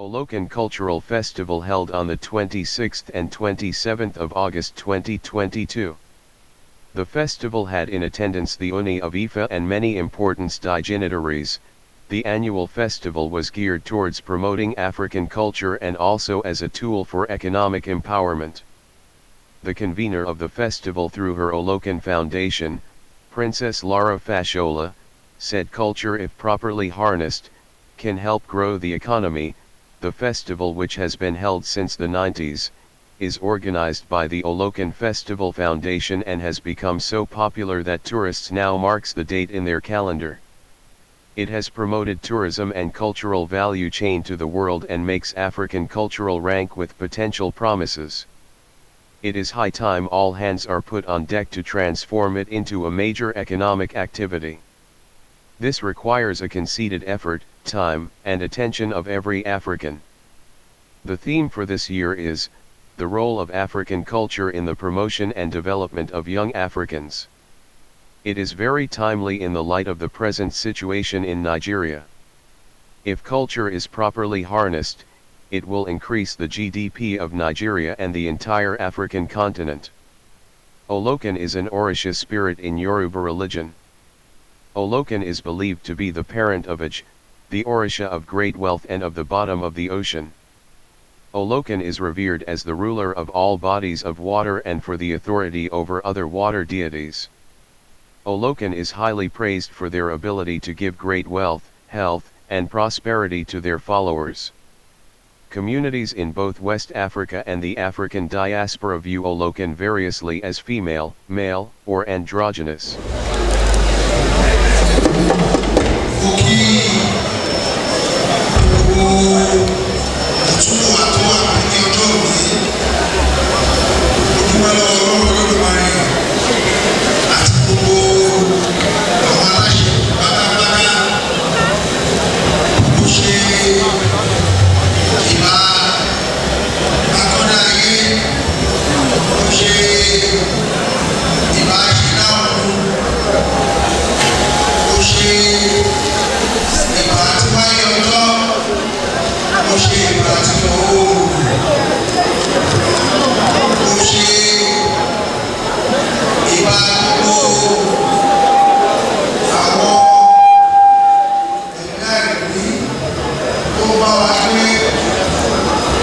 Olokun Cultural Festival held on the 26th and 27th of August 2022. The festival had in attendance the Ooni of Ife and many important dignitaries. The annual festival was geared towards promoting African culture and also as a tool for economic empowerment. The convener of the festival through her Olokun Foundation, Princess Lara Fashola, said culture, if properly harnessed, can help grow the economy. The festival, which has been held since the 90s, is organized by the Olokun Festival Foundation and has become so popular that tourists now marks the date in their calendar. It has promoted tourism and cultural value chain to the world and makes African cultural rank with potential promises. It is high time all hands are put on deck to transform it into a major economic activity. This requires a conceited effort, time, and attention of every African. The theme for this year is, the role of African culture in the promotion and development of young Africans. It is very timely in the light of the present situation in Nigeria. If culture is properly harnessed, it will increase the GDP of Nigeria and the entire African continent. Olokun is an Orisha spirit in Yoruba religion. Olokun is believed to be the parent of Aj, the Orisha of great wealth and of the bottom of the ocean. Olokun is revered as the ruler of all bodies of water and for the authority over other water deities. Olokun is highly praised for their ability to give great wealth, health, and prosperity to their followers. Communities in both West Africa and the African diaspora view Olokun variously as female, male, or androgynous. Mo kí gbogbo ìtumọ̀ tó wà ní ọjọ́ òní. Mo dúpẹ́ lọ́wọ́ Ọlọ́run Olódùmarè àti gbogbo àwọn aláṣẹ pátápátá. Mo ṣe ìbà akọ́dá ayé, mo ṣe ìbà aṣẹ̀dá ọ̀run, mo ṣe ìbà tí wáyé ọjọ́, mo ṣe ìbà tí wọ̀ oòrùn, mo ṣe ìbà gbogbo àwọn ẹ̀mí àìrí tó bá wa gbé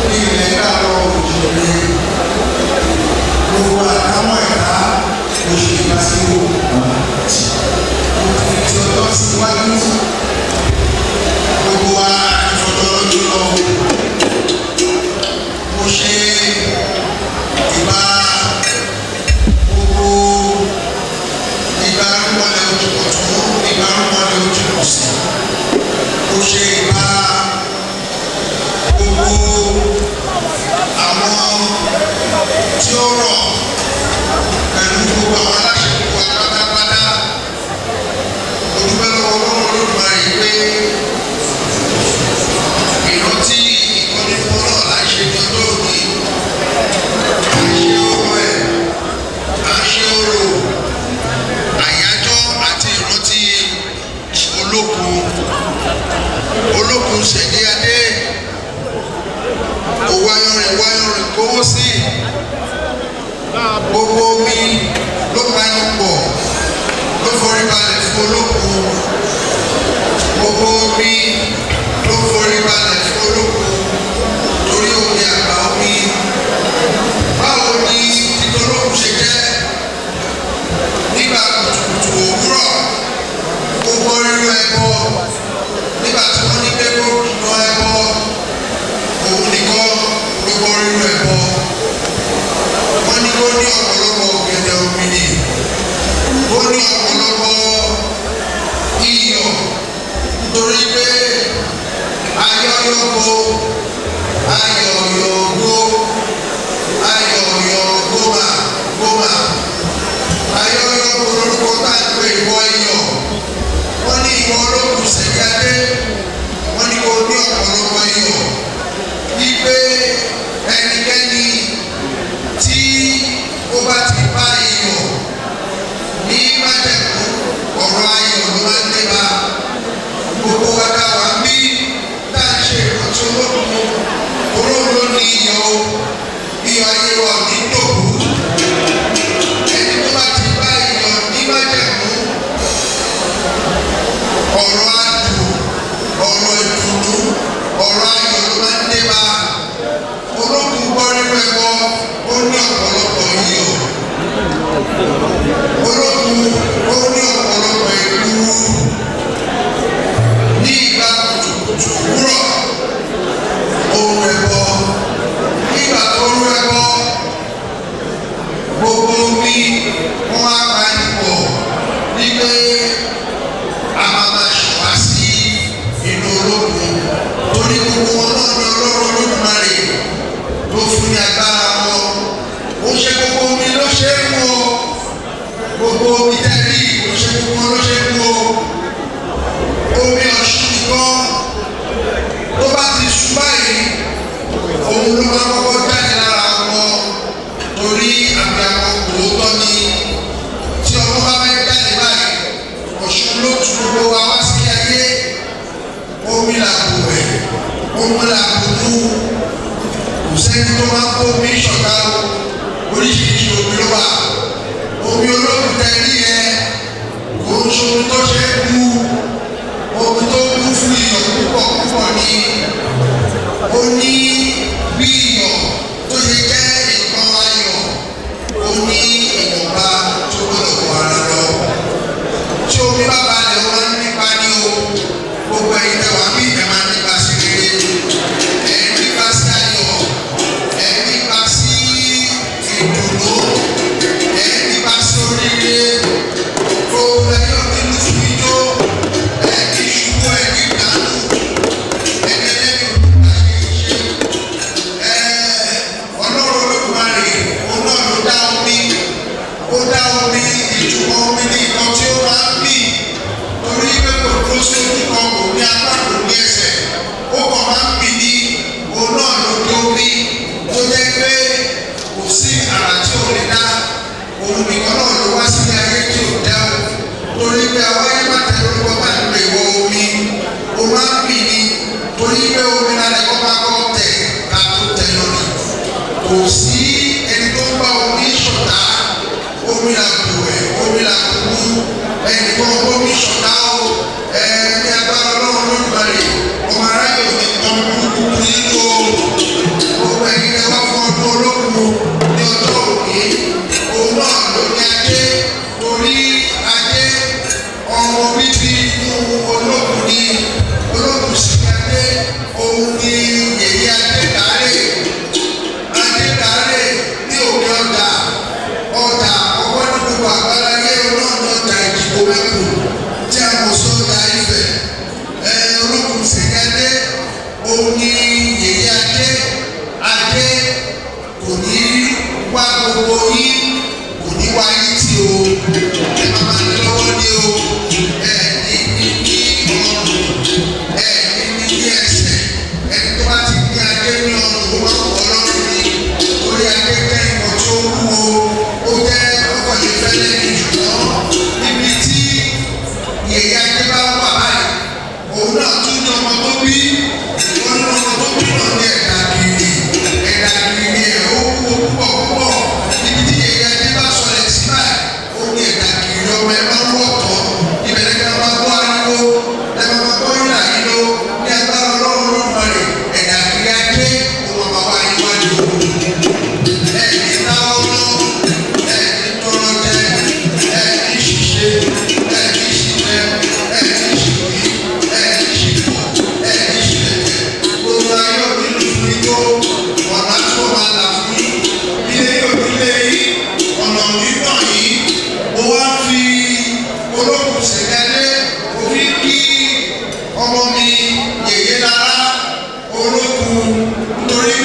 ní ilẹ̀ káàárọ̀ oòjíire, gbogbo àdámọ̀ ẹ̀dá, mo ṣe ìbà sí o. Mo ti fi ọjọ́ síwájú, gbogbo wa ìfọ̀jọ́ lójú lọ. Mo ṣe ìbà gbogbo ìgbà rúmọlẹ̀ ojú ọ̀tún, ìgbà rúmọlẹ̀ ojú òsì. Mo ṣe ìbà gbogbo àwọn tí ó rọ̀ pẹ̀lú gbogbo àwọn aláṣẹ wa pátápátá. Mo dúpẹ́ lọ́wọ́ Ọlọ́run Olódùmarè pé ìrántí ìkọ́ni fún náà láì ṣe ní ọjọ́ òní. À ń ṣe orò ẹ̀, à ń ṣe orò àyájọ́ àti ìrántí Olókun, Olókun Ṣẹ̀díadé, òwò ayọ̀rìn wáyọ̀rìn kówó sí gbogbo omi ló panu pọ̀, ló forí balẹ̀ fún Olókun. Gbogbo omi ló forí balẹ̀ fún Olókun torí omi àgbà omi. Báwo ni títí Olókun ṣe jẹ́? Nígbà kùtùkùtù òwúrọ̀, ó gbọ́ rírú ẹbọ. Nígbà tí wọ́n ní pé kó lọ ẹbọ, òun nìkan ló gbọ́ rírú ẹbọ. Wọ́n ní kó ní ọ̀pọ̀lọpọ̀ ọ̀gẹ̀dẹ̀ òmìnir, ó ní ọ̀pọ̀lọpọ̀ iyọ̀, nítorí pé ayọ̀yọ̀gbò ayọ̀yọ̀gbò ayọ̀yọ̀gbòmà gbòmà ayọ̀yọ̀gbò lórúkọ tá à ń pè ìwọ iyọ̀. Wọ́n ní ìwọ Olókun Ṣẹ̀díadé, wọ́n ní kó ní ọ̀pọ̀lọpọ̀ iyọ̀, wípé ẹnikẹ́ni tí ó bá ti bá iyọ̀ ní májẹ̀mú, ọ̀rọ̀ ayọ̀ ló máa ń dé bá. Gbogbo wa tá wà ń bí tá à ń ṣe ìrántí Olókun. Òun ló máa kọ́kọ́ jáde lára ọmọ, torí àbíamọ tòótọ́ ni. Tí ọmọ bá fẹ́ jáde báyìí, Ọ̀ṣun ló tu gbogbo wa wá sí ayé. Omi làbò ẹ̀, omi làbò mú. Kò sẹ́ni tó máa ń kó omi ṣọ̀tá o. Oríṣiríṣi omi ló wà. Omi olókùn tẹ rí ẹ kò ń ṣomi tó ṣe é bu. Omi tó kún fún iyọ̀ púpọ̀ púpọ̀ ni. Ó ní bí iyọ̀ tó ṣe jẹ́ nǹkan ayọ̀, ó ní ìwọ̀nba tó gbọ́dọ̀ wọ ara lọ. Tí omi bá balẹ̀, ó máa ń nípa ní o. Gbogbo ẹ̀yin tẹ́ wà bí, ẹ̀ máa ń nípa sí rere, ẹ̀ ń nípa sí ayọ̀, ẹ̀ ń nípa sí ìdùnnú, ẹ̀ ń nípa sí oríire. Gbogbo ẹ̀yin òní lù fún ijó, ẹ̀ ní ṣubú, ẹ̀ ní dànù, ẹ̀ ní ẹlẹ́ni òní ṣe. Ọlọ́run Olódùmarè, òun náà ló dá omi. Ó dá omi. Ìtumọ̀ omi ní nǹkan tí ó máa ń mì, torí pé kò dúró sí ojú kan, kò ní apá, kò ní ẹsẹ̀, ó kàn máa ń mì ní. Òun náà ló dé omi tó jẹ́ pé kò sí àrà tí ò lè dá. Òun nìkan náà ló wá sílé ayé tí ò dá o, torí pé àwáyé má tẹ lórúkọ bá ń pè wọ omi. Ó máa ń mì ní, torí pé omi lálẹ́ kọ́ máa kọ́ tẹ̀ ká tó tẹ̀ lórí. Kò sí ẹni tó ń bá omi ṣọ̀tá. Omi là bù ẹ̀, omi là kú ẹnì kan omi ṣọ̀tá o. Ẹ ní agbára Ọlọ́run Olódùmarè, ọmọ aráyè ò ní tán burúkú nínú o. Gbogbo ẹ̀yin ẹ wá fún ọdún olókun ní ọjọ́ òní. Òun náà ló ní ajé, torí ajé ọmọ bíbí inú olókun ní. Olókun sì ní ajé. Òun ní yèyé ajé kárẹ̀, adékàrè ní òkè ọjà, ọjà ọwọ́ ní gbogbo àgbáláyé ọlọ́run, ọjà ìdìbò mẹ́kù tí a mọ̀ sí ọjà Ifẹ̀. Ẹ olókùn sẹ̀kẹ́dé, òun ní yèyé adé. Adé kò ní wá gbogbo yín, kò ní wá yín tí o. Ẹ má máa ní lọ́wọ́ ní o. Ẹ ní ní ní ọrùn, ẹ ní ní ní ẹsẹ̀. Ẹni tó bá ti ní adé ní ọrùn, ó máa ń wọ ọlọ́run ní, torí adé jẹ́ nǹkan tó wúwo. Ó jẹ́ ọkọ̀lẹ́fẹ́lẹ́ ní, ṣùgbọ́n níbi tí yèyé adé bá wà báyìí, òun náà tún ní ọmọ tó bí. Wọ́n ní ọmọ tó bí náà ní ẹ̀dá kiri. Ẹ̀dá kiri ẹ̀ ó wúwo púpọ̀ púpọ̀. Níbi tí yèyé adé bá sọlẹ̀ sí báyìí, ó ní ẹ̀dá kiri ọmọ ẹ̀ máa ń wọ̀tọ̀. Ibẹ̀ lẹ́gbẹ̀ẹ́ máa gbọ́ ariwo, lẹ́gbẹ̀ẹ́ máa gbọ́ yìlà yìí ló ní agbára Ọlọ́run Olódùmarè. Ẹ̀dá kiri adé, òun máa wá iwájú. Ẹ̀ẹ́dì náwó lọ, ẹ̀ẹ́dì tọrọ jẹ, ẹ̀ẹ́dì ṣiṣẹ́, ẹ̀ẹ́dì ṣiṣẹ́, ẹ̀ẹ́dì ṣìwí, ẹ̀ẹ́dì ṣìfọ̀, ẹ̀ẹ́dì ṣìlẹ̀tẹ̀. Gbogbo ayé òní lù fún igbó, ọ̀nà tó máa là fún yín, ilé yóò nílé yín, ọ̀nà òní náà yín. Mo wá ń fi olókùn sẹ̀kẹ́lé òfin kí ọmọ mi yèyé lára olókùn, nítorí